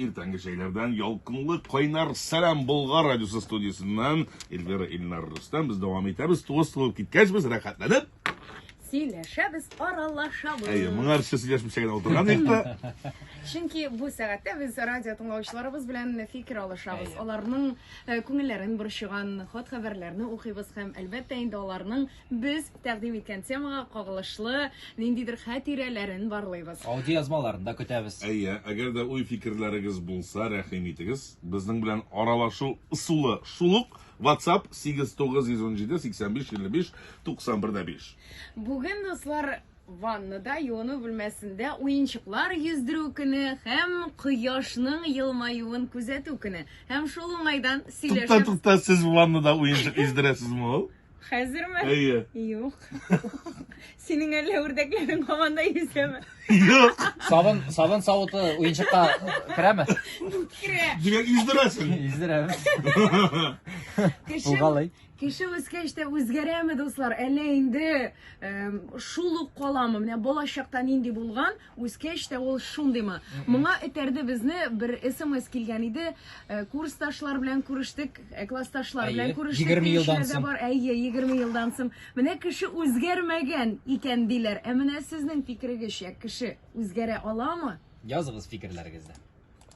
Иртәнге чәйләрдән ялкынлы кайнар сәлам Болгар радиосы студиясеннән Эльвира Илнар Рөстәм без дәвам итәбез. Тугыз тулып киткәч без рәхәтләнеп сөйләшәбез, аралашабыз. Әйе, моңарчы сөйләшмичә генә утырган идек тә. Чөнки бу сәгатьтә без радио тыңлаучыларыбыз белән фикер алышабыз. Аларның э, күңелләрен борчыган хат-хәбәрләрне укыйбыз һәм әлбәттә инде аларның Без тәкъдим иткән темага кагылышлы ниндидер хатирәләрен барлыйбыз. Аудиоязмаларын да көтәбез. Әйе, әгәр дә уй-фикерләрегез булса, рәхим итегез. Безнең белән аралашу ысулы шул ук, WhatsApp 8917 85 55 91 дә 5. Бүген, дуслар, ваннада, юыну бүлмәсендә уенчыклар йөздерү көне һәм кояшның елмаюын күзәтү көне. Һәм шул уңайдан Тукта, сөйләшәбез. тукта, сез ваннада уенчык йөздерәсезме ул? Хәзерме? Әйе. Юк. Синең әллә үрдәкләрең һаман да йөзәме? Юк. Сабын, сабын савыты уенчыкка керәме? Керә. Димәк, йөздерәсең. Йөздерәбез. Кеше, Булгалый. кеше үскәч тә үзгәрәме, дуслар? Әллә инде шул ук каламы? Менә бала чакта нинди булган, Үскәч тә ул шундыймы? Моңа этәрде безне бер смс килгән иде. Э, курсташлар белән күрештек, э, классташлар белән күрештек. 20 елдан соң. Бар. Әйе, 20 елдан соң. Менә кеше үзгәрмәгән икән диләр. Ә менә сезнең фикерегезчә, кеше үзгәрә аламы? Языгыз фикерләрегезне.